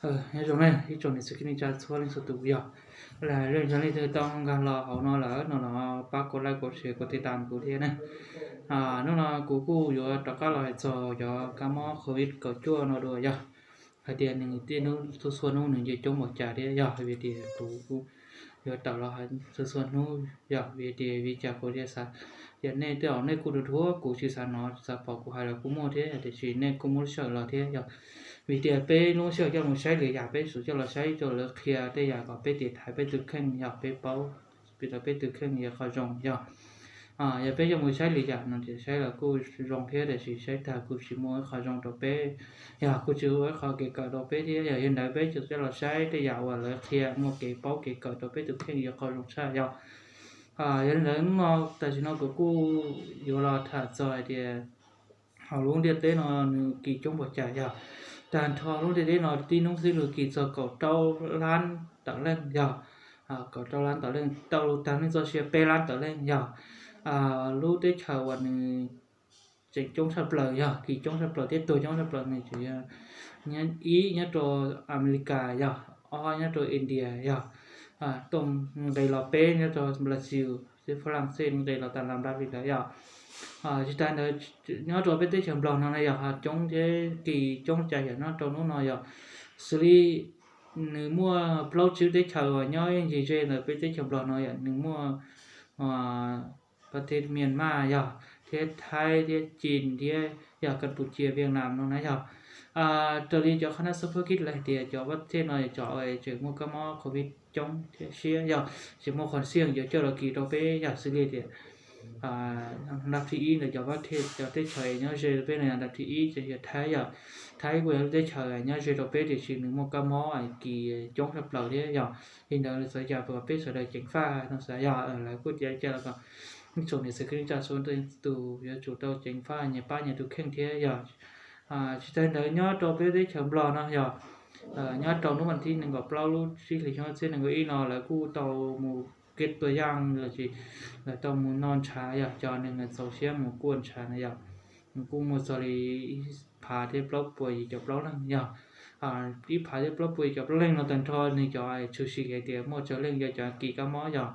Nyob zoo na ib tsoom niam txiv kwv tij neej tsa txhua leej txhua tus yog, leej twg tau nkag los hauv no lawm no los pab kuv like, kuv share, kuv tiv tam kuv thiab na. Hnub no kuv kuj yuav rov qab los hais txog cov kab mob covid kaum cuaj no dua yog, hais tias nws txhua txhua hnub nws nce coob npaum cas thiab yog vim tias kuv yuav tawm los txhua txhua hnub yog vim tias vim cas kuv thiaj xav, yog nej tej zaum nej kuj dhuav kuv tsis xav hnov xav pom kuv hais los kuj muaj thiab, tiam sis nej kuj muab lub sij hawm los thiab yog, vim tias peb lub sij hawm coj mus saib lwm yam peb tsuas coj los saib rau lawv qhia tej yam kom peb tiv thaiv peb tus kheej yog peb paub, peb tus kheej yog qhov zoo yog. Yog peb coj mus saib lwm yam no ces saib los kuj zoo thiab, tiam sis saib tag kuj tsis muaj ib qho zoo rau peb, yog kuj tsis ua ib qho kev kawm rau peb thiab. Yog li ntawd peb tsuas coj los saib tej yam uas lawv qhia muaj kev paub kev kawm rau peb tus kheej yog qhov zoo tshaj yog. Yog li ntawd hnub no tam sim no kuv kuj yuav los tham txog hais tias hauv lub ntiaj teb no nws kis coob npaum cas yog. Tag nrho lub ntiaj teb no tib hnub xwb nws kis txog kaum rau lab tawm leej yog, kaum rau lab tawm leej, tau lus tag neej txoj sia peb lab tawm leej yog. Lub teb chaws uas nws tseem coob tshaj plaws yog, kis coob tshaj plaws thiab tuag coob tshaj plaws nws tseem yog ib nyob rau Amelikas yog, ob nyob rau India yog, tooj nqes los peb nyob rau Brazil thiab Fab Laj Xej nqes los tas las Brazil ntawd yog. Tsis tas ntawd nyob rau peb teb chaws Nplog no na yog coob thiab kis coob cas yog nyob rau hnub no yog, xws li nws muaj plaub tsib teb chaws uas nyob ib ncig ze ntawm peb teb chaws Nplog no yog nws muaj pas tej Myanmar yog, thiab Thaib thiab Chin thiab yog Campuchia, Vietnam no na yog. Raws li cov qhab nab xob phob kib lawv hais tias cov pas tej no yog cov tseem muaj kab mob covid coob thiab siab yog, tseem muaj qhov xiaj yuav coj los kis rau peb yog xws li tias nab thib ib ntawm cov pas tej cov teb chaws nyob ze rau peb no yog nab thib ib ces yog Thaib yog. Thaib kuj yog lub teb chaws nyob ze rau peb tiam sis nws muaj kab mob kis coob tshaj plaws thiab yog. Li ntawd txawv yam uas peb sawv daws ceev faj no xav yog lawv kuj tias cas los kom ib tsoom niam txiv kwv tij neej tsa txhua tus yuav tsum tau ceev faj nyias pab nyias tus kheej thiab yog. Tsis tas ntawd nyob rau peb teb chaws Nplog no yog, nyob rau hnub vas thib nees nkaum plaub lub tsib hlis xyoo ob txhiab nees nkaum ib no lawv kuj tau mus kev tua yaj los sis lawv tau mus noj ntshav yog cov neeg txaus siab mus kuaj ntshav na yog, nws kuj muaj txog li ib phav thiab plaub puas yim caum plaub leej yog. Ib phav thiab plaub puas yim caum plaub leej no tag nrho nws cov tshwm sim hais tias muaj tsawg leej yog cov kis kab mob yog.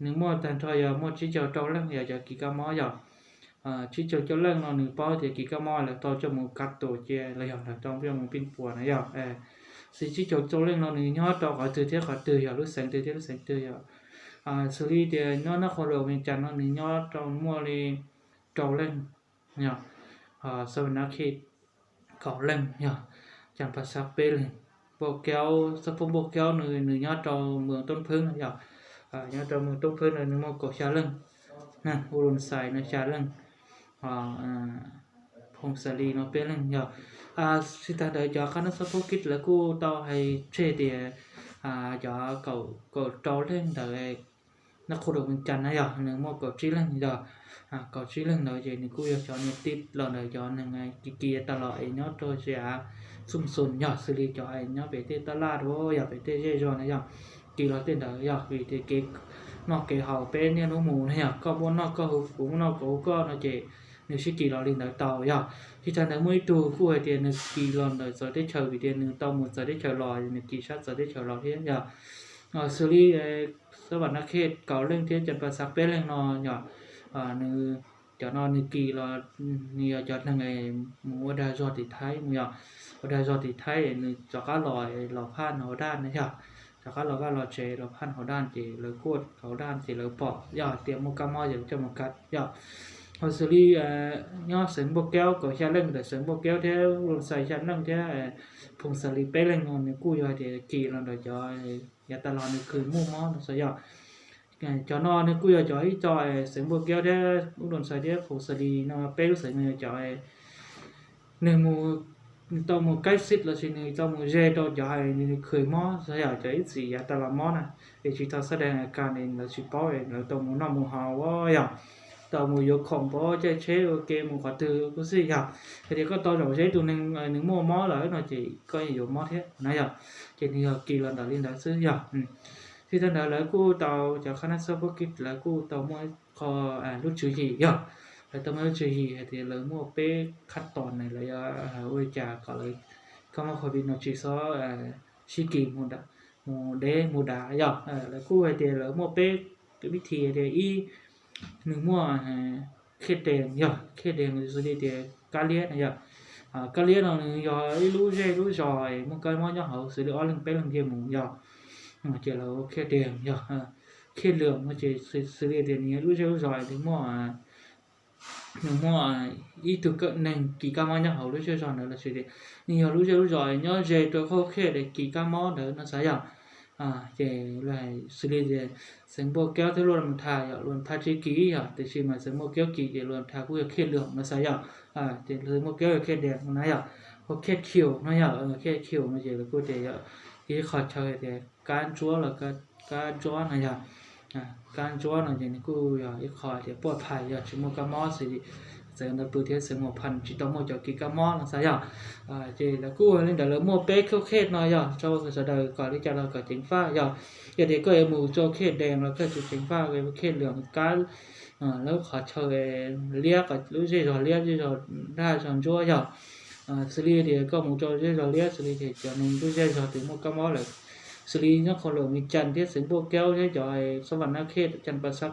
Nws muaj tag nrho yog muaj tsib caug rau leej yog cov kis kab mob yog. Tsib caug rau leej no nws paub tias kis kab mob lawv tau coj mus kav tua cia los yog lawv tau coj mus pij puas na yog. Xws tsib caug rau leej no nws nyob rau qhov twg thiab qhov twg yog lub xeev twg thiab lub xeev twg yog. Xws li tias nyob nab qhov luam Vees Cas no nws nyob rau muaj li rau leej yog, Xab Vas Nab Khej kaum leej yog, Cas Pas Xaj peb leeg, Npauj Kaub, Xab Phooj Npauj Kaub nws nyob rau Moos Toob Phwb no yog, nyob rau Moos Toob Phwb no nws muaj kaum xya leej, Us Loos Xais no xya leej, Phoos Xas Lis no peb leeg yog. Tsis tas ntawd cov qhab nab xob phob kib lawv kuj tau hais tseg tias cov kaum rau leej ntawd nab qhov luam Vees Cas na yog nws muaj kaum tsib leeg yog. Kaum tsib leeg ntawd ces nws kuj yog cov niag tib los ntawm cov neeg kis kis tas los es nyob rau zia Xum Xum yog xws li cov nyob pem tej taj laj dua yog pem tej zej zog na yog, kis los tej ntawd yog vim tias kev noj kev haus peb niaj hnub mus na yog koj muaj noj koj hu kuv muaj noj kuv hu koj no ces nws sib kis los li ntawd tau yog. Tsis tas ntawd muaj ib tug kuj hais tias nws kis los ntawm txawv teb chaws vim tias nws tau mus txawv teb chaws los nws kis sab txawv teb chaws los thiab yog. Xws li Xab Vas Nab Khej kaum leej thiab Cas Pas Xaj peb leeg no yog, nws cov no nws kis los nws yog cov neeg mus ua dag zog tim Thaib mus yog, ua dag zog tim Thaib nws rov qab los los phaj hauv daj na yog, rov qab los vaj los tsev los phaj hauv daj ces lawv kuaj hauv daj ces lawv pom yog tias muaj kab mob ces lawv coj mus kav yog. Ho xws li nyob xeev Npauj Kaub kaum xya leej ntawm xeev Npauj Kaub thiab Us Loos Xais xya leej thiab Phoos Xas Lis peb leeg no nws kuj yog hais tias kis los ntawm cov yav tas los nws kws muaj mob no xwb yog. Cov no nws kuj yog cov ib co xeev Npauj Kaub thiab Us Loos Xais thiab Phoos Xas Lis no peb lub xeev no yog cov nws mus, nws tau mus kaib xib los sis nws tau mus ze rau cov hais nws kws mob xwb yog cov ib txwm yav tas los mob na, es tsis tau xab dee a kas es lawv tsis paub es lawv tau mus noj mus haus yog, tau mus yuav khoom pov caij tsheb ua ke mus qhov twg kuj xij yog. Hais tias koj tau zaum ze tus neeg nws muaj mob lawm no ces koj yeej yuav mob thiab na yog. Ces nws yog kis los ntawm li ntawd xwb yog. Tsis tas ntawd lawv kuj tau cov qhab nab xob phob kib lawv kuj tau muaj qho lub tswv yim yog, lawv tau muaj lub tswv yim hais tias lawv muaj peb khab tos ne lawv yuav ua li cas kom lawv kab mob covid no tsis txhob sib kis mus dev mus dav yog. Lawv kuj hais tias lawv muaj peb vib thi tias ib, nws muaj khiaj dees yog, khiaj dees xws li tias kab liab no yog. Kab liab no nws yog ib lub zej lub zos muaj kab mob nyob hauv xws li ob leeg peb leeg nce mus yog, ces lawv khiaj dees yog. Khiaj lwm no ces xws li tias nws yog lub zej lub zos nws muaj nws muaj ib tug neeg kis kab mob nyob hauv lub zej zos ntawd los sis tias nws yog lub zej lub zos nyob ze rau qhov khiaj dees kis kab mob ntawd no xav yog. Ces xws li tias xeev Npauj Kaub thiab Luam Thaj yog, Luam Thaj tsis kis yog, tiam sis mas xeev Npauj Kaub kis ces Luam Thaj kuj yog khiaj lwm no xav yog. Ces xeev Npauj Kaub yog khiaj dees no na yog, ho khiaj khium no yog, khiaj khium no ces lawv kuj tias yog ib qho chaw tias kab ntsuab los kab ntsuab no yog. Kab ntsuab no ces nws kuj yog ib qho tias puaj phais yog tsis muaj kab mob xws li xeev Ntau Pw thiab xeev Huam Phas tsis tau muaj cov kis kab mob no xav yog. Ces lawv kuj ua li ntawd lawv muaj peb khub khej no yog rau sawv daws kom li cas los kom ceev faj yog. Yog tias koj yuav mus rau khej dees los koj tsum ceev faj khiaj lwm kab lub qhov chaw liab, lub zej zog liab, zej zog daj zog ntsuab yog. Xws li tias koj mus rau zej zog liab xws li tias cov neeg lub zej zog twg muaj kab mob lawm, xws li nyob qhov Luam Vias Cas thiab xeev Npauj Kaub thiab cov Xab Vam Nab Khej, Cas Pas Xaj,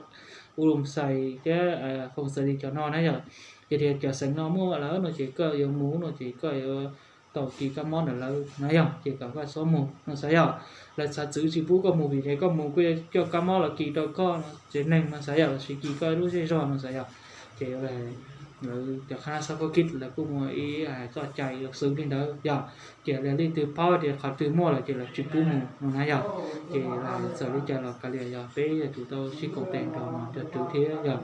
U Lum Xais thiab Foom Xais Lis cov no na yog. Yog tias cov xeev no muaj lawm no ces koj yuav mus no ces koj yuav tau kis kab mob ntawm lawv no yog, ces kom koj txhob mus no xav yog. Lawv xav txwv tsis pub koj mus vim tias koj mus koj yuav coj kab mob los kis rau koj tsev neeg no xav yog, los sis kis koj lub zej zog no xav yog. Ces lawv cov qhab nab xab phob kij lawv kuj muaj ib txoj cai xws li ntawd yog. Ces lawv leej twg paub tias qhov twg muaj lawm ces lawv tsis pub mus no na yog. Ces txawm li cas los kav liam yog peb yuav tsum tau sib koom tes nrog cov tswv thiab yog.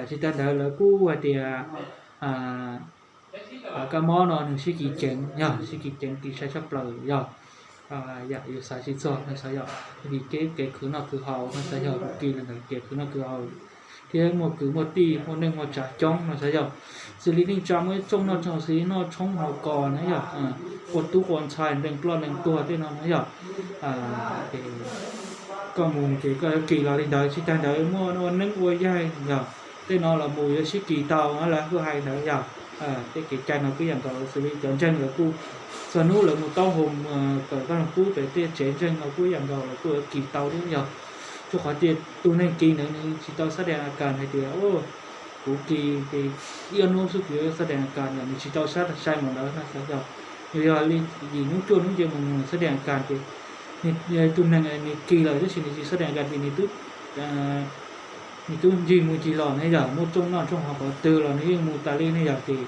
Tsis tas ntawd lawv kuj hais tias kab mob no nws sib kis ceev yog, sib kis ceev kis sai tshaj plaws yog. Yam yus xav tsis txog no xav yog, vim kev khwv noj khwv haus no xav yog, kis los ntawm kev khwv noj khwv haus thiab muaj kwv muaj tij muaj neej muaj tsav coob no xav yog. Xws li neej tsa muaj ib tsoom noj tsoom haus xws li noj tshoob haus kos na yog, ua tub ua ntxhais nrees ploj nrees tuag tej no na yog. Koj mus ces koj yuav kis los li ntawd, tsis tas ntawd muaj ua neeb ua yaig yog, tej no los mus yuav sib kis tau na, lawv kuj hais ntawd yog. Tej kev cai no kuj yam nkaus xws li cov ntseeg lawv kuj txog hnub lawv mus taub hau kawm Vaj Lug Kub pem tej tsev ntseeg no kuj yam nkaus lawv kuj yuav kis tau thiab yog. Tsuas qhov tias tus neeg kis ntawd nws tsis tau xab dees a kas hais tias kuv kis ces ib ob hnub xwb kuv yuav xab dees a kas, nws tsis tau xab sai npaum ntawd no xav yog. Yog li yim hnub cuaj hnub ces mus xab dees a kas ces tus neeg nws kis lawm tab sis nws tsis xab dees a kas ces nws twb ncig mus ncig los ne yog, muaj tsoom noj tsoom haus qhov twg los nws yeej mus tas li ne yog, ces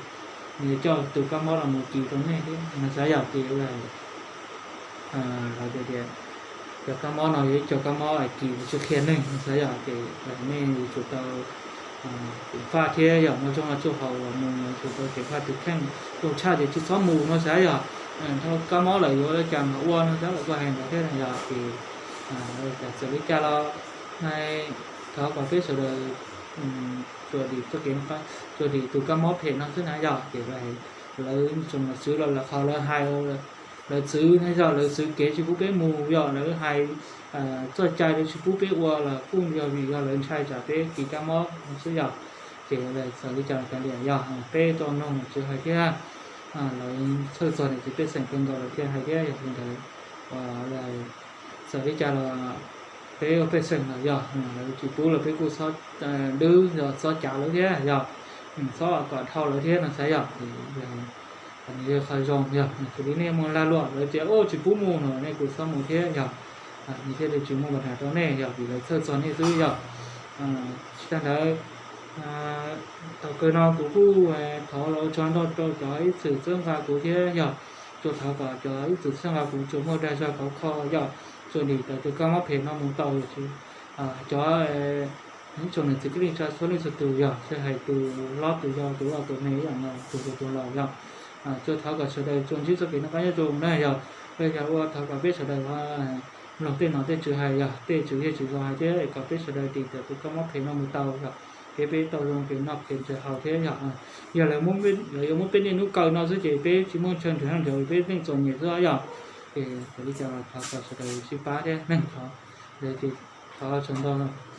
nws yuav coj tus kab mob los mus kis rau nej thiab no xav yog. Ces lawv tias cov kab mob no yog ib co kab mob kis tsis qhia neeg no xav yog, ces nej yuav tsum tau ceev faj thiab yog, muaj tsoom noj tsoom haus los mus yuav tsum tau ceev faj tus kheej, zoo tshaj ces tsis txhob mus no xav yog. Dhau kab mob lawm yuav li cas mam ua no xav, lawv kuj hais ntawd thiab yog. Ces txawm li cas los thov kom peb sawv daws tsuas dim txoj kev, tsuas dim tus kab mob phem no xwb na yog. Ces lawv tsoom niam txiv los lawv qhov lawv hais, lawv txwv no yog lawv txwv kev tsis pub peb mus yog, lawv hais txoj cai lawv tsis pub peb ua los kuj yog vim yog lawv ntshai tsam peb kis kab mob xwb yog. Ces txawm li cas los kav liam yog, peb tau noog niam txiv hais thiab, lawv txhawj txog niam txiv pej xeem kawg nkaus lawv thiaj hais thiab yog li ntawd. Txawm li cas los peb ua pej xeem los yog, lawv tsis pub los peb kuj txhob dwb yog, txhob cav lawv thiab yog, txhob kom dhau lawv thiab no xav yog. Nws yog qhov zoo yog, xws li nej muaj lag luam lawv tias tsis pub mus no nej kuj txhob mus thiab yog, nws thiaj li tsis muaj pas nas rau nej yog, vim lawv txhawj txog nej xwb yog. Tsis tas ntawd, thaum kawg no kuv kuj thov los ua tsaug ntau rau cov ib txwm txhawb nqa kuv thiab yog, tsuas thov kom cov ib txwm txhawb nqa kuv tsuas muaj dag zog khov kho yog, tsuas dim tau tus kab mob phem no mus tau. Cov ib tsoom niam txiv kwv tij neej tsa txhua leej txhua tus yog, tsis hais tus hlob tus yau tus vaj tus me ib yam no, tus tus laus yog, tsuas thov kom sawv daws tsuas ntsib txoj kev noj qab nyob zoo na yog. Los yog ua thov kom peb sawv daws mloog tej nom tej tswv hais yog, tej tswv zej tswv zos hais thiab kom peb sawv daws dim tau tus kab mob phem no mus tau yog, kev peb tau zoo kev noj kev ntshaw haus thiab yog. Yog lawv yuav muab peb niaj hnub kaw no xwb ces peb tsis muaj chaw nrhiav noj nrhiav haus, peb neej txom nyem xwb yog. Ces txawm li cas los thov kom sawv daws sib pab thiab neeg thov, thov tsaug ntau.